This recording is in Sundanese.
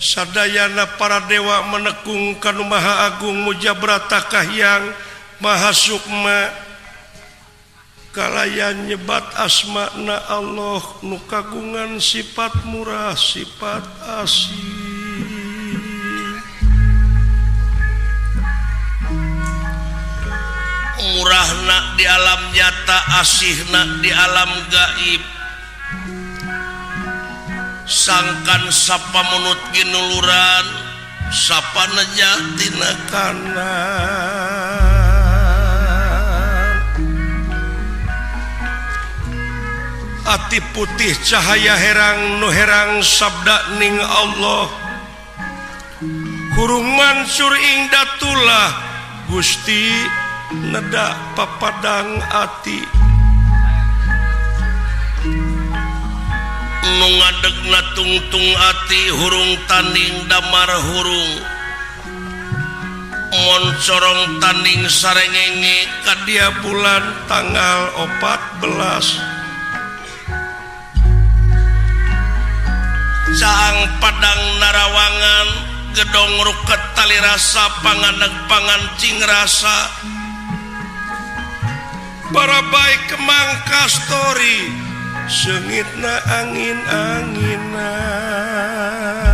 Sadayana para dewa menekung kanu Maha Agung mujabrata Kahyang Maha Sukma kalayan nyebat asmana Allah nu kagungan sifat murah sifat asih. Murahna di alam nyata, asihna di alam gaib. Sangkan sapa munut ginuluran, sapa neja tina kanan. Ati putih cahaya herang nu herang sabda ning Allah. Hurung mansur ing datulah Gusti nedak papadang ati. Nu ngadegna tungtung ati hurung tanding damar hurung. Moncorong tanding sarengenge kadia bulan tanggal 14. Caang Padang Narawangan gedong ruket tali rasa panganeg pangancing rasa. Para baik kemang kastori sengitna angin-anginan.